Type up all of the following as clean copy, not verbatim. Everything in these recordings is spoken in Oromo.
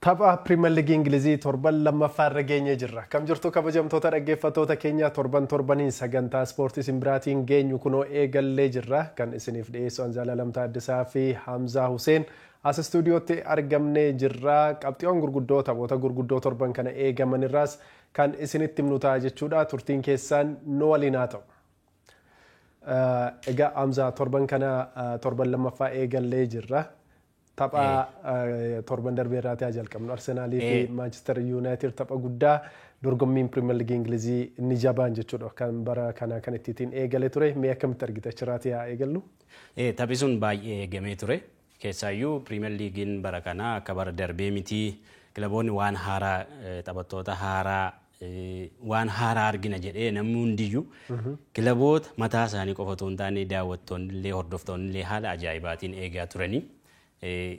Tapha Pirimeer Liigii Ingilizii torban lammaffaa irra geenyee jirra. Kam jirtu, kabajamtoota dhaggeeffattoota keenya? Torban torbaniin sagantaa ispoortii simbiraatiin geenyu kunoo eegallee jirra. Kan isiniif dhiyeessu Anzaalaa Taaddasaa fi Hamzaa Huseen as istuudiyootti argamnee jirra. Qabxiiwwan gurguddoo taphoota gurguddoo torban kana eegaman irraas kan isinitti himnu ta'a jechuudha. Turtiin keessaan nu waliin haa ta'u. Egaa Hamzaa, torban kana torban lammaffaa eegallee jirra. Tapha torban darbee irraa haa jalqabnu. Arsenaalii fi Maanchister Yuunaayitid, tapha guddaa dorgommiin Pirimeer Liigii Ingilizii inni jabaan jechuudha. Kan bara kana kan ittiin eegale ture. Mee akkamitti argite? Achirraatii haa eegallu. Taphi sun baay'ee eegamee ture. Keessaayyuu Pirimeer Liigiin bara kanaa akka bara darbee miti. Kilaboonni waan haaraa, taphattoota haaraa, waan haaraa argina jedhee namni hundiyyuu, kilaboota mataa isaanii qofa otoo hin taane daawwattoonni illee, hordoftoonni illee haala ajaa'ibaatiin eegaa turanii.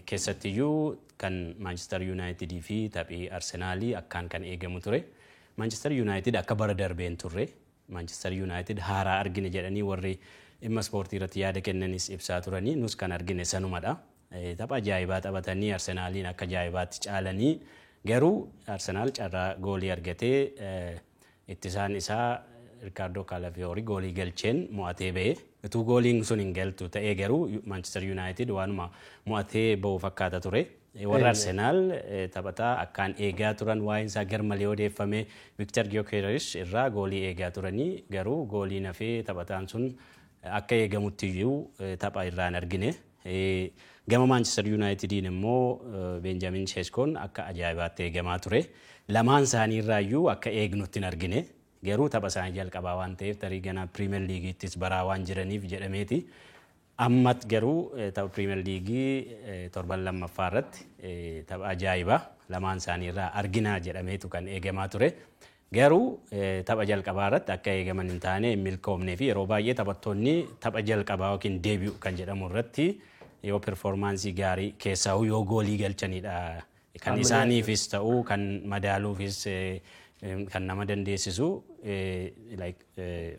Keessattiyyuu kan Maanchister Yuunaayitidii fi taphii Arsenaalii akkaan kan eegamu ture. Maanchister Yuunaayitid akka bara darbeen turre. Maanchister Yuunaayitid haaraa argina jedhanii warri dhimma ispoortii irratti yaada kennanis ibsaa turanii, nus kan argine sanumadha. Tapha ajaa'ibaa taphatanii Arsenaaliin akka ajaa'ibaatti caalanii, garuu Arsenaal carraa goolii argatee ittisaan isaa Rikaardoo Kaalafiyoori goolii galcheen mo'atee ba'e. Utuu gooliin sun hin galtu ta'ee garuu Maanchister Yuunaayitid waanuma mo'atee ba'u fakkaata ture. Warra Arsenaal taphataa akkaan eegaa turan, waa'een isaa garmalee odeeffame, Viktor Gyökeres irraa goolii eegaa turanii, garuu goolii nafee taphataan sun akka eegamutti iyyuu tapha irraa hin argine. Gama Maanchister Yuunaayitidiin immoo Benjamin Seskoon akka ajaa'ibaatti eegamaa ture. Lamaan isaanii irraayyuu akka eegnutti hin argine. Garuu tapha isaanii jalqabaa waan ta'eef, tarii gana Pirimeer Liigiittis baraa waan jiraniif jedhameeti. Ammat garuu tapha Pirimeer Liigii torban lammaffaa irratti tapha ajaa'ibaa lamaan isaanii irraa argina jedhameetu kan eegamaa ture. Garuu tapha jalqabaa irratti akka eegaman hin taane, hin milkoomnee fi yeroo baay'ee taphattoonni tapha jalqabaa yookiin deebi'u kan jedhamu irratti yoo performaansii gaarii, keessaa yoo goolii galchanidha. Kan isaaniifis ta'u, kan madaaluufis kan nama dandeessisu,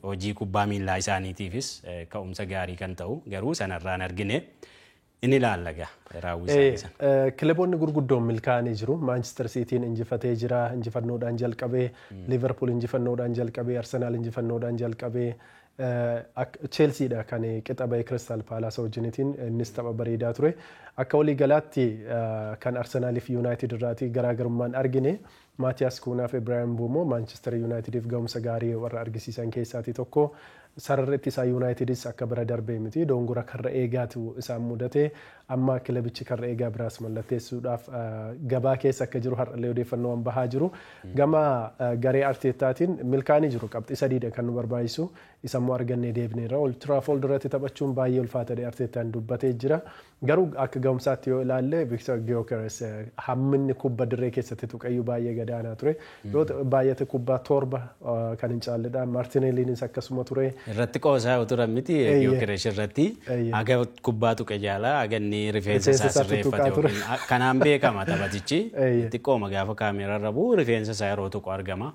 hojii kubbaa miillaa isaaniitiifis ka'umsa gaarii kan ta'u, garuu sanarraan argine. Inni ilaalla raawwii isaanii sana. Kilaboonni gurguddoon milkaa'anii jiru. Maanchister Siitiin injifatee jira. Injifannoodhaan jalqabee. Liverpool injifannoodhaan jalqabee. Arsenaal injifannoodhaan jalqabee. Cheelsiidha kan qixa bahee Kiristaal Paalaas wajjinitiin, innis tapha bareedaa ture. Akka waliigalaatti kan Arsenaalii fi Yuunaayitid irraatii garaagarummaan argine, Maatiyaas Kuunaa fi Ibraahim Buumoo Maanchister Yuunaayitidiif ga'umsa gaarii warra argisiisan keessaatii tokko. Sararri ittisaa Yuunaayitidis akka bara darbee miti. Dongora karra eegaatu isaan mudate. Amma kilabichi karra eegaa biraas mallatteessuudhaaf gabaa keessa akka jiru har'allee odeeffannoowwan bahaa jiru. Gama garee Arteettaatiin milkaa'anii jiru. Qabxii sadiidha kan nu barbaachisu. Isa immoo argannee deebineerra. Old Trafford irratti taphachuun baay'ee ulfaata Arteettaan dubbatee jira. Garuu akka ga'umsaatti yoo ilaalle, Victor Gyökeres hamminni kubba dirree keessatti tuqayyuu baay'ee gadaanaa ture. Yoo baay'ate kubbaa 7 kan hin caalledha. Martinelliinis akkasuma ture. Irratti qoosaa yoo turan miti, Gyökeres irratti haga kubbaa tuqe jaalaa haga inni rifeensa isaa sirreeffate, kanaan beekama taphatichi. Xiqqooma gaafa kaameeraa irra bu'u rifeensa isaa yeroo tuqu argama.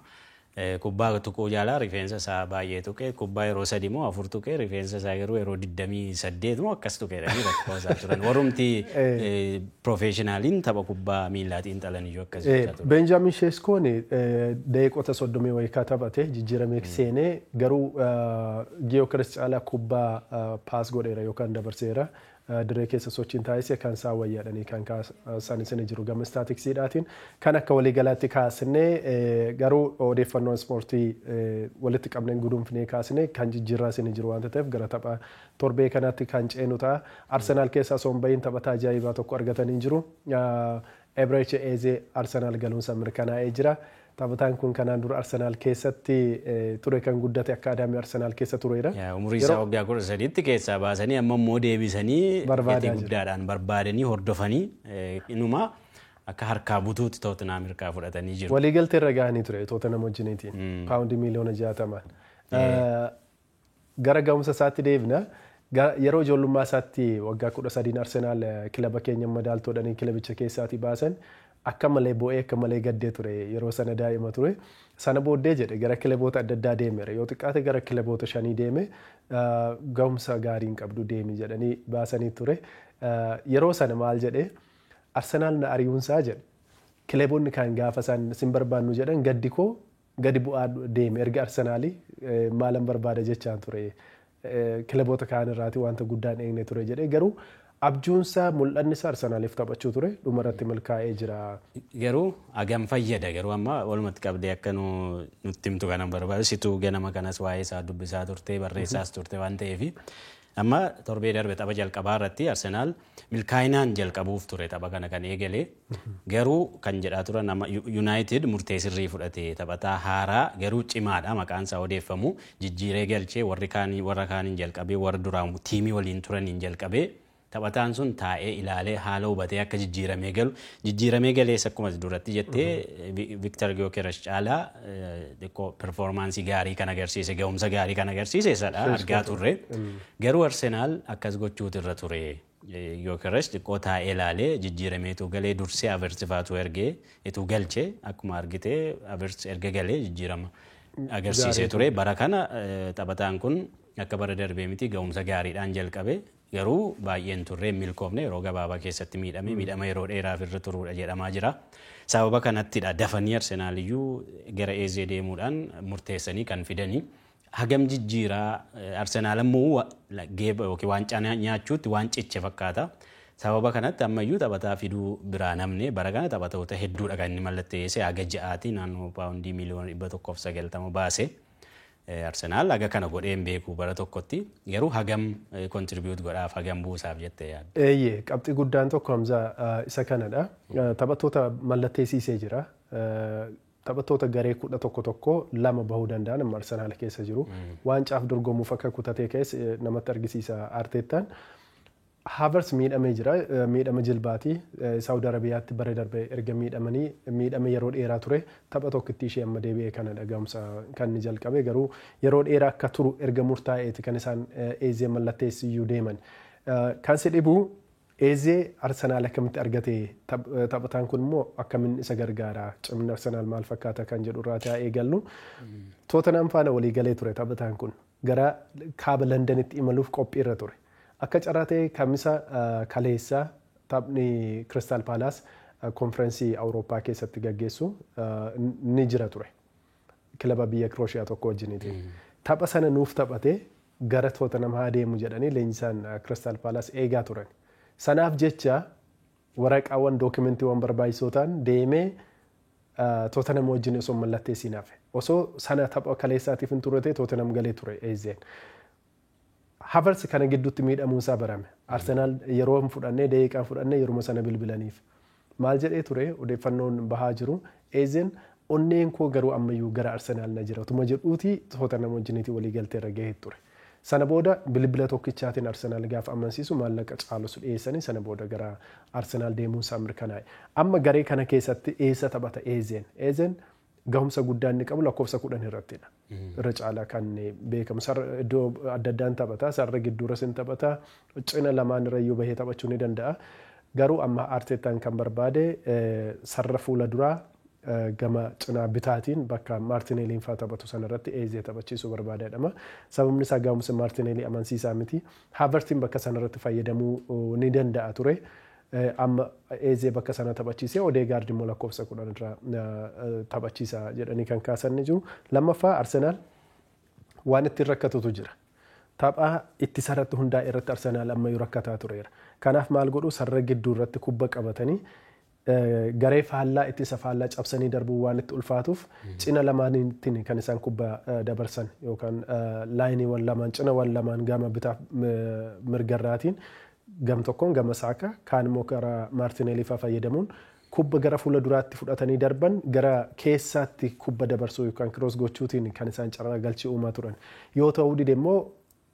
Kubbaa tuquu jaalaa rifeensa isaa baay'ee tuqe, kubbaa yeroo sadi moo afur tuqe, rifeensa isaa garuu yeroo 28 moo akkas tuqeedha irratti qoosaa turan. Warrumti piroofeeshinaaliin tapha kubbaa miillaa xiinxalan iyyuu akkas jechaa turan. Benjamin Seskoon daqiiqota 30 wayikaa taphate, jijjiiramee seenee, garuu Gyökeres caalaa kubbaa paas godheera yookaan dabarseera. Dirree keessa sochiin taasise kan isaa wayyaadhanii kan kaasan isin jiru gama istaatiksiidhaatiin. Kan akka waliigalaatti kaasnee garuu odeeffannoon ispoortii walitti qabneen guduunfinee kaasnee kan jijjiirraa isin jiru waan ta'eef, gara tapha torbee kanaatti kan ceenu ta'a. Arsenaal keessaa osoo hin bahin taphataa ajaa'ibaa tokko argatanii jiru. Eberechi Eezee Arsenaal galuunsa mirkanaa'ee jira. Taphataan kun kanaan dura Arsenaal keessatti ture kan guddate, akka adaamii Arsenaal keessa tureera. Umurii isaa waggaa 13tti keessaa baasanii, amma immoo deebisanii gatii guddaadhaan barbaadanii hordofanii, inuma akka harkaa butuutti Tootenaam harkaa fudhatanii jiru. Waliigaltee irra gahanii ture Tootenaam wajjiniitiin paawundii miiliyoona 60n. Gara ga'umsa isaatti deebina. Yeroo ijoollummaa isaatti waggaa 13n Arsenaal kilaba keenya madaaltoodhanii kilabicha keessaatii baasan, akka malee bo'ee, akka malee gaddee ture, yeroo sana daa'ima ture. Sana booddee jedhe gara kilaboota adda addaa deemeera. Yoo xiqqaate gara kilaboota shanii deeme, ga'umsa gaarii hin qabdu, deemi jedhanii baasanii ture. Yeroo sana maal jedhee, Arsenaal na ari'uunsaa jedhe. Kilaboonni kaan gaafa isaan sin barbaannu jedhan gaddi koo gadi bu'aa deeme, erga Arsenaalii maalan barbaada jechaan ture. Kilaboota kaan irraati wanta guddaan eegne ture jedhee, garuu abjuunsaa, mul'anni isaa Arsenaaliif taphachuu ture, dhumarratti milkaa'ee jira. Garuu hagam fayyada? Garuu amma walumatti qabdee akka nutti himtu kanan barbaadu, situu ganama kanas waa'ee isaa dubbisaa turte, barreessaas turte waan ta'eef, amma torbee darbe tapha jalqabaa irratti Arsenaal milkaa'inaan jalqabuuf ture tapha kana kan eegale. Garuu kan jedhaa turan amma Yuunaayitid murtee sirrii fudhate, taphataa haaraa garuu cimaadha maqaan isaa odeeffamu jijjiiree galchee, warri kaanii warra kaaniin jalqabee, warra duraan tiimii waliin turaniin jalqabee, taphataan sun taa'ee ilaalee haala hubatee akka jijjiiramee galu, jijjiiramee galees akkuma duratti jettee Viktor Gyökeres caalaa xiqqoo performaansii gaarii kan agarsiise, ga'umsa gaarii kan agarsiise isadha argaa turre. Garuu Arsenaal akkas gochuutu irra ture. Gyökeres xiqqoo taa'ee ilaalee jijjiirameetu galee, dursee Havertz faatu ergee ituu galchee, akkuma argite Havertz erga galee jijjiirama agarsiisee ture. Bara kana taphataan kun akka bara darbee miti, ga'umsa gaariidhaan jalqabe. Garuu baay'een turree milkoofne, yeroo gabaabaa keessatti miidhame, miidhama yeroo dheeraaf irra turuudha jedhamaa jira. Sababa kanattidha dafanii Arsenaal iyyuu gara Eezee deemuudhaan murteessanii kan fidanii. Hagam jijjiiraa? Arsenaal ammoo geeba yookiin waancaa nyaachuutti waan ciche fakkaata. Sababa kanatti ammayyuu taphataa fiduu biraa namne. Bara kana taphatoota hedduudha kan inni mallatteesse, haga ja'aati, naannoo paawundii miliyoona 190 baase. Arsenaal haga kana godhee hin beeku bara tokkotti. Garuu hagam contribute godhaaf, hagam buusaaf jettee yaadda? Eeyyee, qabxii guddaan tokko, Hamzaa, isa kanadha. Taphattoota mallatteessisee jira. Taphattoota garee 11 tokko lama bahuu danda'an amma Arsenaal keessa jiru. Waancaaf dorgomuuf akka kutatee keessa namatti argisiisa Arteettaan. Havertz miidhamee jira. Miidhama jilbaati. Saawud Arabiyaatti bara darbe erga miidhamanii miidhame yeroo dheeraa ture. Tapha tokkitti ishee amma deebi'ee kana dhaga'umsa kan inni jalqabe, garuu yeroo dheeraa akka turu erga murtaa'eeti kan isaan Eezee mallatteessiyyuu deeman. Kan si dhibu, Eezee Arsenaal akkamitti argate, taphataan kun immoo akkamiin isa gargaara, cimina Arsenaal maal fakkaata kan jedhu irraa ta'ee eegallu. Tootenaam faana walii galee ture taphataan kun, gara kaaba Londanitti imaluuf qophiirra ture. Akka carraa ta'e Kamisa kaleessaa taphni Crystal Palace konferensii Awurooppaa keessatti gaggeessu ni jira ture. Kilaba biyya Kirooshiyaa tokko wajjiniiti. Tapha sana nuuf taphatee gara Tootenham haa deemu jedhanii leenjisaan Crystal Palace eegaa turan. Sanaaf jecha waraqaawwan, dookumentiiwwan barbaachisoo ta'an deemee Tootenham wajjin osoo mallatteessiin hafe. Osoo sana tapha kaleessaatiif hin turre ta'e Tootenham galee ture Eezeen. Havertz kana gidduutti miidhamuun isaa barame. Arsenaal yeroo hin fudhannee, daqiiqaa fudhannee, yeruma sana bilbilaniif. Maal jedhee ture odeeffannoon bahaa jiru? Eezeen "Onneen koo garuu ammayyuu gara Arsenaal na jira" utuma jedhuuti Tootenham wajjiniiti walii galtee irra gahee ture. Sana booda bilbila tokkichaatiin Arsenaal gaafa amansiisu maallaqa caalus dhiyeessanii, sana booda gara Arsenaal deemuun isaa mirkanaa'e. Amma garee kana keessatti eessa taphata Eezeen? Eezeen gahumsa guddaa inni qabu lakkoofsa 10 irrattidha. Irra caalaa kan beekamu. Iddoo adda addaan taphata. Sarara gidduurras hin taphata. Cina lamaan irra iyyuu bahee taphachuu ni danda'a. Garuu amma Arteetaan kan barbaade sarara fuula duraa gama cinaa bitaatiin bakka Maartineeliin fa'aa taphatu sanarratti Eezee taphachiisuu barbaada jedhama. Sababni isaa gahumsi Maartineelii amansiisaa miti. Haavertiin bakka sanarratti fayyadamuu ni danda'a ture. Amma Eezee bakka sana taphachiisee Odeegaard immoo lakkoofsa 10 irra taphachiisa jedhanii kan kaasan ni jiru. Lammaffaa, Arsenaal waan ittiin rakkatutu jira. Tapha ittisa irratti hundaa'e irratti Arsenaal ammayyuu rakkataa tureera. Kanaaf maal godhu? Sarara gidduu irratti kubba qabatanii garee faallaa, ittisa faallaa cabsanii darbuu waan itti ulfaatuuf, cina lamaaniitiin kan isaan kubba dabarsan yookaan laayiniiwwan lamaan, cinawwan lamaan, gama bitaaf mirgarraatiin, gam tokkoon gama Saaka, kaan immoo gara Maartineelii fa'aa fayyadamuun kubba gara fuula duraatti fudhatanii darban, gara keessaatti kubba dabarsuu yookaan cross gochuutiin kan isaan carraa galchii uumaa turan. Yoo ta'uu dide immoo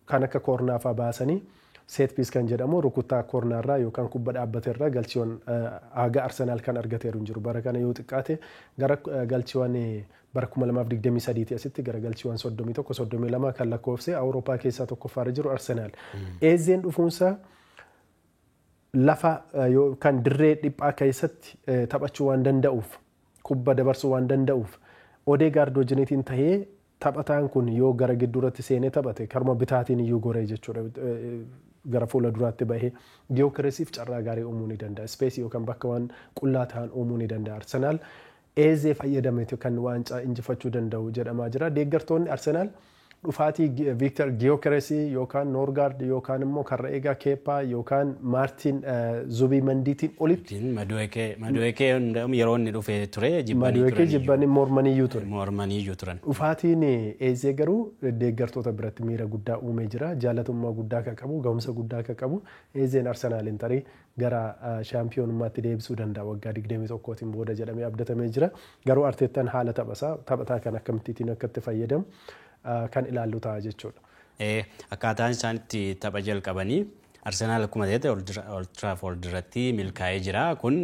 kan akka koornaa fa'aa baasanii, set piece kan jedhamu, rukuttaa koornaarraa yookaan kubba dhaabbateerraa galchiiwwan haga Arsenaal kan argateeru hin jiru. Bara kana yoo xiqqaate gara galchiiwwan bara 2023 asitti gara galchiiwwan 31, 32 kan lakkoofse, Awurooppaa keessaa tokkoffaarra jiru Arsenaal. Eezeen dhufuunsaa lafa yookaan dirree dhiphaa keessatti taphachuu waan danda'uuf, kubba dabarsuu waan danda'uuf, Odeegaard wajjiniitiin tahee Taphataan kun yoo gara gidduuratti seenee taphate karuma bitaatiin iyyuu goree jechuudha. Gara fuula duraatti bahee Giyookiresiif carraa gaarii uumuu ni danda'a. Space yookaan bakka waan qullaa ta'an uumuu ni danda'a. Arsenaal Eezee fayyadameetu kan waancaa injifachuu danda'u jedhamaa jira. Deeggartoonni Arsenaal dhufaatii Viiktar Giyookiresi yookaan Noorgaard yookaan immoo karra eegaa Keeppaa yookaan Maartiin Zubii Mandiitiin olitti. Maduekee yeroo inni dhufee ture jibbanii. Maduekee jibbanii mormaniyyuu ture. Mormaniyyuu turan. Dhufaatiin Eezee garuu deeggartoota biratti miira guddaa uumee jira. Jaalatummaa guddaa akka qabu, gahumsa guddaa akka qabu Eezeen Arsenaaliin tarii gara shaampiyoonummaatti deebisuu danda'a waggaa 21tiin booda jedhamee abdatamee jira. Garuu Arteettaan haala taphasaa taphataa kan akkamittiin akka itti fayyadamu kan ilaallu ta'a jechuudha. Akkaataan isaan itti tapha jalqabanii Arsenaal akkuma ta'e Old Trafford irratti milkaa'ee jira. Kun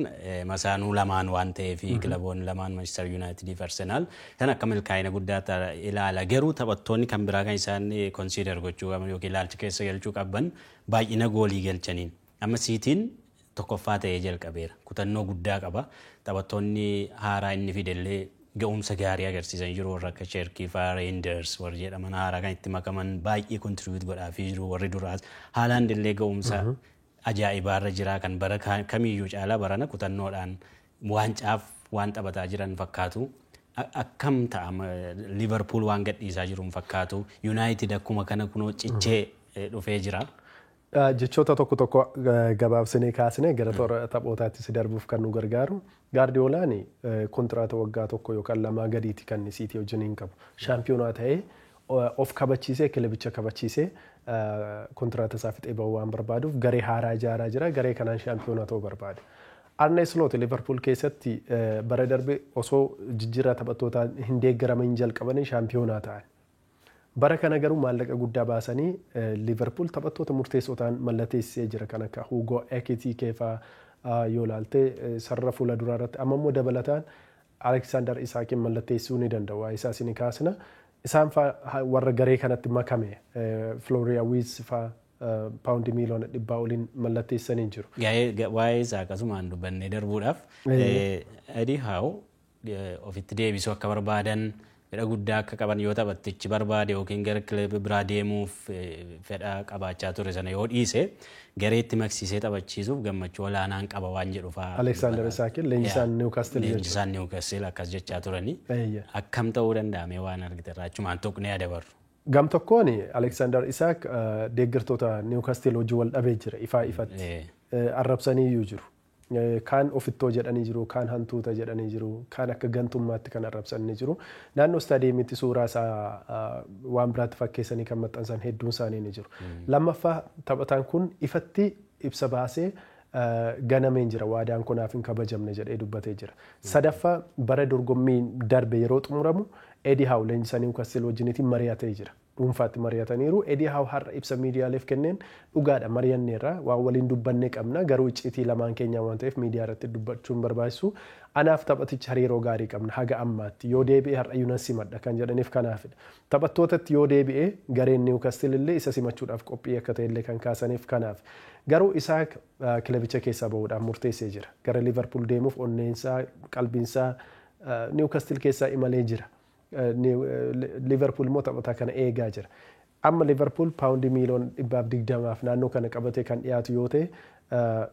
masaanuu lamaan waan ta'eef kilaboonni lamaan Manchester United fi Arsenaal kan akka milkaa'ina guddaa ilaala. Garuu taphattoonni kan biraa kan isaan consider gochuu qaban yookiin ilaalcha keessa galchuu qaban baay'ina goolii galchaniin. Amma Siitiin tokkoffaa ta'ee jalqabeera. Kutannoo guddaa qaba. Taphattoonni haaraa inni fidellee ga'umsa gaarii agarsiisan jiru, warra akka Cherkii fa'aa, Reinders warri jedhaman haaraa kan itti makaman baay'ee contribute godhaafii jiru. Warri duraas Haaland illee ga'umsa ajaa'ibaarra jira, kan bara kamiyyuu caalaa barana kutannoodhaan waancaaf waan taphataa jiran fakkaatu. Akkam ta'a? Liverpool waan gadhiisaa jiru fakkaatu. United akkuma kana kunoo cichee dhufee jira. Jechoota tokko tokko gabaabsinee kaasnee gara toora taphootaatti si darbuuf kan nu gargaaru. Gaardiyoolaan kontiraata waggaa 1 yookaan 2 gadiiti kan Siitii wajjin hin qabu. Shaampiyoonaa ta'ee of kabachiisee, kilabicha kabachiisee, kontiraata isaa fixee bahuu waan barbaaduuf garee haaraa ijaaraa jira. Garee kanaan shaampiyoonaa ta'uu barbaada. Arne Slot Liverpool keessatti bara darbe osoo jijjiirraa taphattootaa hin deeggaramin jalqabanii shaampiyoonaa ta'an. Bara kana garuu maallaqa guddaa baasanii Liverpool taphattoota murteessoo ta'an mallatteessisee jira, kan akka Hugo Ekitike fa'aa yoo ilaalte sarara fuula duraa irratti. Amma immoo dabalataan Aleksaandar Isaakiin mallatteessuu ni danda'u. Waa isaas ni kaasna. Isaan fa'aa warra garee kanatti makame, Florian Wirtz fa'aa paawundii miiliyoona 100 oliin mallatteessanii jiru. Waa'ee isaa akkasumaan dubbannee darbuudhaaf, Eddie Howe ofitti deebisuu akka barbaadan, fedha guddaa akka qaban, yoo taphattichi barbaade yookiin gara kilaba biraa deemuuf fedha qabaachaa ture sana yoo dhiise gareetti maksiisee taphachiisuuf gammachuu olaanaan qaba waan jedhu fa'aa. Aleksaandar Isaakiin leenjisaan Niwukaastil jechuudha. Leenjisaan Niwukaastil akkas jechaa turanii. Akkam ta'uu danda'ame waan argite irraa achumaan tuqnee adabarru? Gam tokkoon Aleksaandar Isaak deeggartoota Niwukaastil hojii wal dhabee jira ifaa ifatti. Arrabsanii iyyuu jiru. Kaan ofittoo jedhanii jiru, kaan hantuuta jedhanii jiru, kaan akka gantummaatti kan arrabsanii jiru. Naannoo istaadiyeemitti suuraa isaa waan biraatti fakkeessanii kan maxxansan hedduun isaanii ni jiru. Lammaffaa, taphataan kun ifatti ibsa baasee ganameen jira, waadaan kunaaf hin kabajamne jedhee dubbatee jira. Sadaffaa, bara dorgommiin darbe yeroo xumuramu Eddie Howe leenjisaa Niwukaastil wajjiniitiin mari'atee jira. Dhuunfaatti mari'ataniiru. Eddie Howe har'a ibsa miidiyaaleef kenneen dhugaadha, mari'anneerra, waan waliin dubbannee qabna, garuu icciitii lamaan keenyaa waan ta'eef miidiyaa irratti dubbachuun barbaachisu. Anaaf taphatichi hariiroo gaarii qabna haga ammaatti, yoo deebi'e har'a nan simadha kan jedhaniif kanaafidha. Taphattootatti yoo deebi'e gareen Niwukaastil illee isa simachuudhaaf qophii akka ta'e illee kan kaasaniif kanaaf. Garuu Isaak kilabicha keessaa bahuudhaaf murteessee jira. Gara Liverpool deemuuf onneensaa, qalbiinsaa Niwukaastil keessaa imalee jira. Liverpool immoo taphataa kana eegaa jira. Amma Liverpool paawundii miiliyoona 120f naannoo kana qabatee kan dhiyaatu yoo ta'e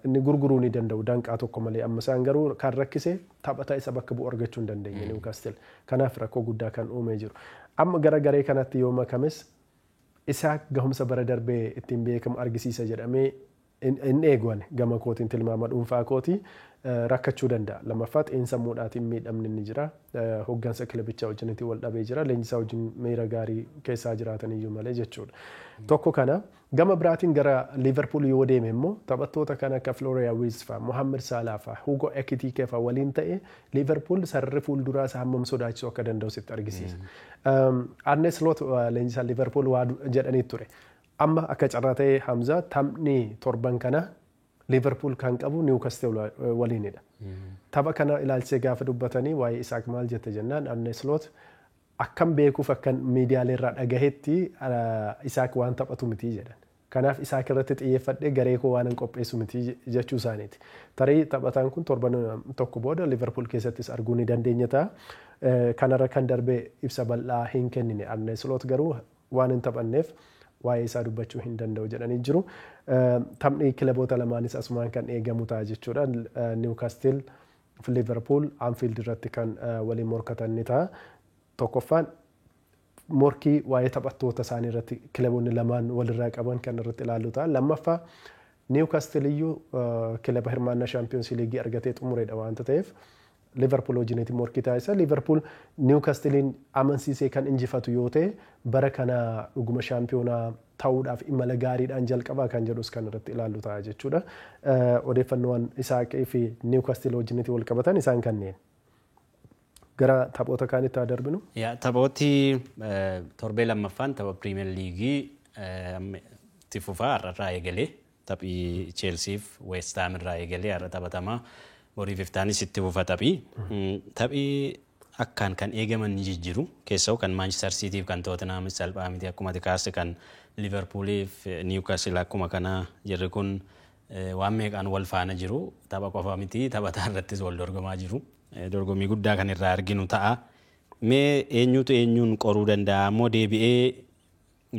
inni gurguruu ni danda'u danqaa tokko malee. Amma isaan garuu kan rakkise taphataa isa bakka bu'u argachuu hin dandeenye Newcastle. Kanaaf rakkoo guddaa kan uumee jiru. Amma gara garee kanatti yoo makames isaa gahumsa bara darbee ittiin beekamu argisiisa jedhamee hin eegu. Ani gama kootiin, tilmaama dhuunfaa kootii, rakkachuu danda'a. Lammaffaa, xiinsammuudhaatiin miidhamni ni jira. Hoggansa kilabichaa wajjinitti wal dhabee jira. Leenjisaa wajjin miira gaarii keessaa jiraatan iyyuu malee jechuudha. Tokko kana. Gama biraatiin gara Liverpool yoo deeme immoo taphattoota kan akka Florian Wirtz fa'a, Mohamed Salah fa'a, Hugo Ekitike fa'a waliin ta'e Liverpool sararri fuulduraa isaa hammam sodaachisuu akka danda'u sitti argisiisa. Arne Slot leenjisaa Liverpool waa jedhanii ture. Amma akka carraa ta'ee, Hamza, taphni torban kana Liverpool kan qabu Newcastle waliinidha. Tapha kana ilaalchisee gaafa dubbatanii waa'ee Isaak maal jette jennaan, Arne Slot akkam beekuuf akkan miidiyaalee irraa dhagahetti Isaak waan taphatu miti jedhan. Kanaaf Isaak irratti xiyyeeffadhee garee koo waan hin qopheessu miti jechuu isaaniiti. Tarii taphataan kun torban tokko booda Liverpool keessattis arguu ni dandeenya ta'a. Kanarra kan darbe ibsa bal'aa hin kennine. Arne Slot garuu waan hin taphanneef waa'ee isaa dubbachuu hin danda'u jedhanii jiru. Taphni kilaboota lamaanis asumaan kan eegamu ta'a jechuudha. Newcastle fi Liverpool Anfield irratti kan waliin morkatan ni ta'a. Tokkoffaan morkii waa'ee taphattoota isaanii irratti kilaboonni lamaan walirraa qaban kan irratti ilaallu ta'a. Lammaffaa, Newcastle iyyuu kilaba hirmaannaa Shaampiyoons Liigii argatee xumuredha waanta ta'eef, Liverpool wajjinitti morkii taasisa. Liverpool Newcastlein amansiisee kan injifatu yoo ta'e, bara kana dhuguma shaampiyoonaa ta'uudhaaf imala gaariidhaan jalqabaa kan jedhus kan irratti ilaallu ta'a jechuudha. Odeeffannoowwan Isaaqii fi Newcastle wajjinitti wal qabatan isaan kanneen. Gara taphoota kaanitti haa darbinu. Taphooti torbee lammaffaan tapha Piriimeer Liigii itti fufaa. Har'arraa eegalee taphii Cheelsiif West Ham irraa eegalee har'a taphatamaa. Boriif iftaanis itti fufa taphii. Taphii akkaan kan eegaman ni jijjiiru. Keessaa kan Manchester City fi kan Tottenhamis salphaa miti. Akkuma ati kaaste, kan Liverpooliif Newcastle akkuma kana jirri kun waan meeqaan wal faana jiru. Tapha qofa miti, taphataa irrattis wal dorgomaa jiru. Dorgommii guddaa kan irraa arginu ta'a. Mee eenyutu eenyuun qoruu danda'a? Ammoo deebi'ee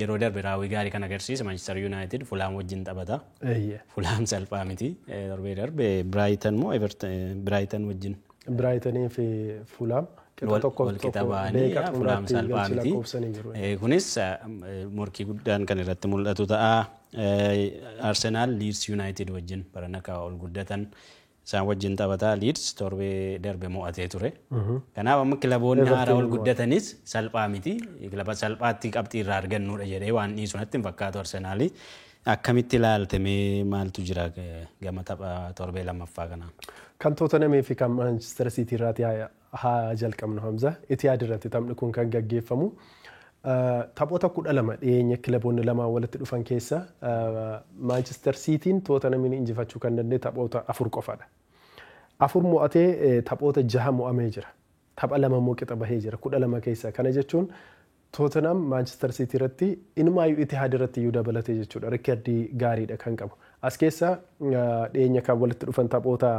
yeroo darbe raawwii gaarii kan agarsiise Manchester United Fulham wajjin taphata. Fulham salphaa miti. Darbee darbe Brighton moo Everton, Brighton wajjin. Brightonii fi Fulham qixa tokko wal qixa tokko ba'anii daqiiqaa Fulham xumuraatti salphaa galchii miti. lakkoofsanii jiru. Kunis morkii guddaan kan irratti mul'atu ta'a. Arsenal Leeds United wajjin barana akka ol guddatan isaan wajjin taphataa. Leeds torbee darbe mo'atee ture. Kanaaf amma kilaboonni haaraa ol guddatanis salphaa miti. Kilaba salphaatti qabxii irraa argannudha jedhee waan dhiisu natti hin fakkaatu Arsenaali. Akkamitti ilaalte? Mee maaltu jira gama tapha torbee lammaffaa kanaa? Kan Tottenhamii fi kan Manchester City irraati haa jalqabnu, Hamza. Etihad irratti taphni kun kan gaggeeffamu. Taphoota 12 dhiyeenya kilaboonni lamaan walitti dhufan keessa Manchester Cityin Tottenhamiin injifachuu kan danda'e taphoota afur qofadha. Afur mo'atee taphoota jaha mo'amee jira. Tapha lama immoo qixa bahee jira 12 keessa. Kana jechuun Tottenham Manchester City irratti, inumaayyuu Etihad irratti iyyuu dabalatee jechuudha, rikardii gaariidha kan qabu. As keessa dhiyeenya kan walitti dhufan taphoota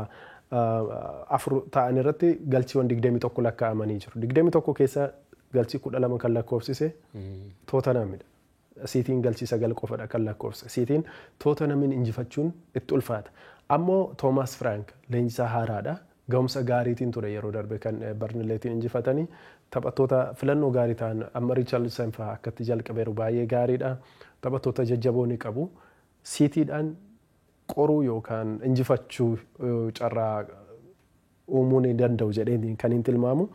afur ta'an irratti galchiiwwan 21 lakkaa'amanii jiru. 21 keessa galchii 12 kan lakkoofsise Tottenhamidha. Siitiin galchii sagal qofadha kan lakkoofse. Siitiin Tottenhamiin injifachuun itti ulfaata. Ammoo Toomaas Frank leenjisaa haaraadha. Ga'umsa gaariitiin ture yeroo darbe kan Barnileetiin injifatanii. Taphattoota filannoo gaarii ta'an, amma Richarlison fa'aa akkatti jalqabeeru, baay'ee gaariidha. Taphattoota jajjaboo ni qabu. Siitiidhaan qoruu yookaan injifachuu carraa uumuu ni danda'u jedhee kan hin tilmaamu.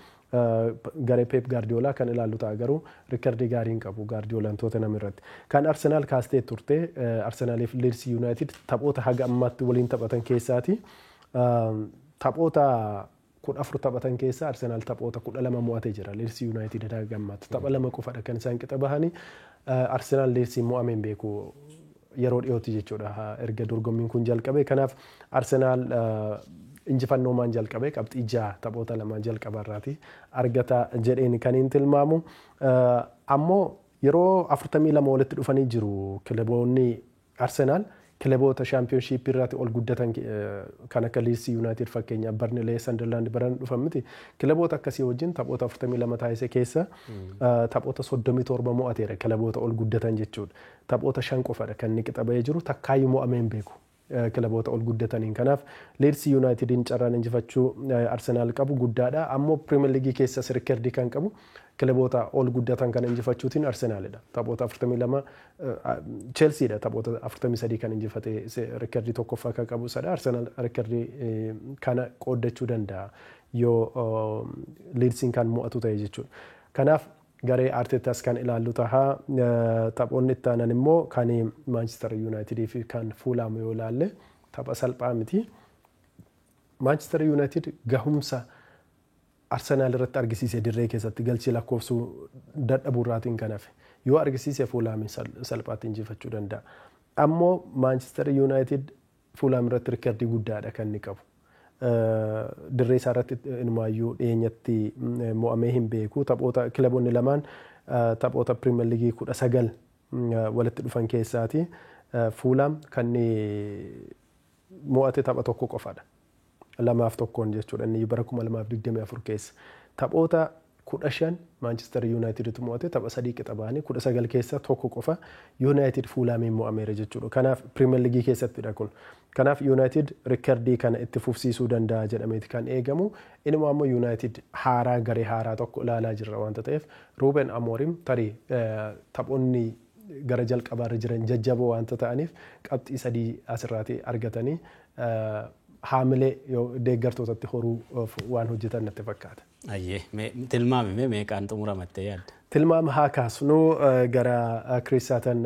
Garee Pep Guardiola kan ilaallu ta'a, garuu rikardii gaarii hin qabu Guardiolaan Tottenham irratti. Kan Arsenal kaastee turte, Arsenaliif Leeds United taphoota haga ammaatti waliin taphatan keessaati. Taphoota 14 taphatan keessa Arsenal taphoota 12 mo'atee jira. Leeds United haga ammaatti tapha lama qofadha kan isaan qixa bahanii. Arsenal Leeds mo'amee hin beeku yeroo dhiyootti jechuudha erga dorgommiin kun jalqabe. Kanaaf Arsenal injifannoomaan jalqabe, qabxii 6 taphoota lamaan jalqabarraati argata jedheen kan hin tilmaamu. Ammoo yeroo 42 walitti dhufanii jiru kilaboonni. Arsenaal kilaboota Shaampiyoonshiippii irratti ol guddatan kan akka Leeds United fakkeenyaaf, Barnilee, Sunderland baran dhufan miti. Kilaboota akkasii wajjin taphoota 42 taasise keessa taphoota 37 mo'ateera kilaboota ol guddatan jechuudha. Taphoota shan qofadha kan inni qixa bahee jiru, takkaayyuu mo'amee hin beeku kilaboota ol guddataniin. Kanaaf Leeds Unitediin carraan injifachuu Arsenaal qabu guddaadha. Ammoo Pirimeer Liigii keessas rikardii kan qabu kilaboota ol guddatan kan injifachuutiin Arsenaalidha. Taphoota 42, Chelseadha taphoota 43 kan injifate, rikardii tokkoffaa kan qabu isadha. Arsenaal rikardii kana qooddachuu danda'a yoo Leedsiin kan mo'atu ta'e jechuudha. Kanaaf garee Arteetaas kan ilaallu tahaa. Taphoonni itti aanan immoo kan Manchester United fi kan Fulham yoo ilaalle, tapha salphaa miti. Manchester United gahumsa Arsenaal irratti argisiise, dirree keessatti galchii lakkoofsuu dadhabuu irraatiin kan hafe, yoo argisiise Fulhamiin salphaatti injifachuu danda'a. Ammoo Manchester United Fulham irratti rikardii guddaadha kan inni qabu. Dirree isaa irratti inumaayyuu dhiyeenyatti mo'amee hin beeku. Taphoota kilaboonni lamaan taphoota Pirimeer Liigii 19 walitti dhufan keessaati. Fuulaam kan mo'ate tapha tokko qofaadha. 2-1 jechuudha inni bara 2024 keessa. Taphoota 15 Maanchister Yuunaayiteditu mo'ate, tapha 3 qixa ba'anii, 19 keessa tokko qofa Yuunaayitid Fuulaamiin mo'ameera jechuudha. Kanaaf Pirimeer Liigii keessattidha kun. Kanaaf Yuunaayitid riikardii kana itti fufsiisuu danda'a jedhameeti kan eegamu. Inuma ammoo Yuunaayitid haaraa, garee haaraa tokko ilaalaa jirra waanta ta'eef, Ruuben Amoorim tarii taphoonni gara jalqabaarra jiran jajjaboo waanta ta'aniif qabxii 3 asirraatii argatanii haamilee deeggartootatti horuu waan hojjetan natti fakkaata. Ayyee, tilmaami, meeqaan xumuramattee yaadda? Tilmaama haa kaasnu. Gara Kiristaatan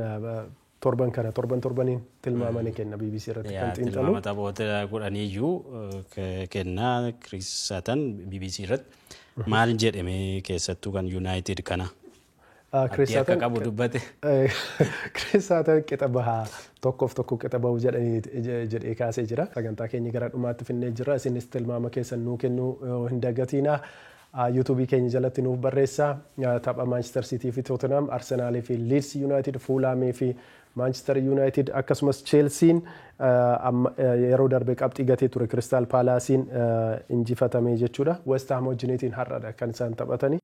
torban kana torban torbaniin tilmaama ni kenna BBC irratti kan xiinxalu. Tilmaama taphoota 10iyyuu kennaa Kiristaatan BBC irratti. Maal jedhame keessattuu kan Yuunaayitid kana? Abdii akka qabu dubbate. Kiristaatan qixa bahaa, 1-1 qixa bahu jedhanii jedhee kaasee jira. Sagantaa keenya gara dhumaatti finnee jira. Isinis tilmaama keessan nuu kennuu hin dagatiinaa. Yuutuubii keenya jalatti nuuf barreessaa. Tapha Maanchister Siitii fi Tootenham, Arsenaalii fi Liids Yuunaayitid, Fuulaamii fi Maanchister Yuunaayitid, akkasumas Cheelsiin yeroo darbe qabxii gatee ture Kiristaal Paalaasiin injifatamee jechuudha. West Ham wajjiniitiin har'adha kan isaan taphatani.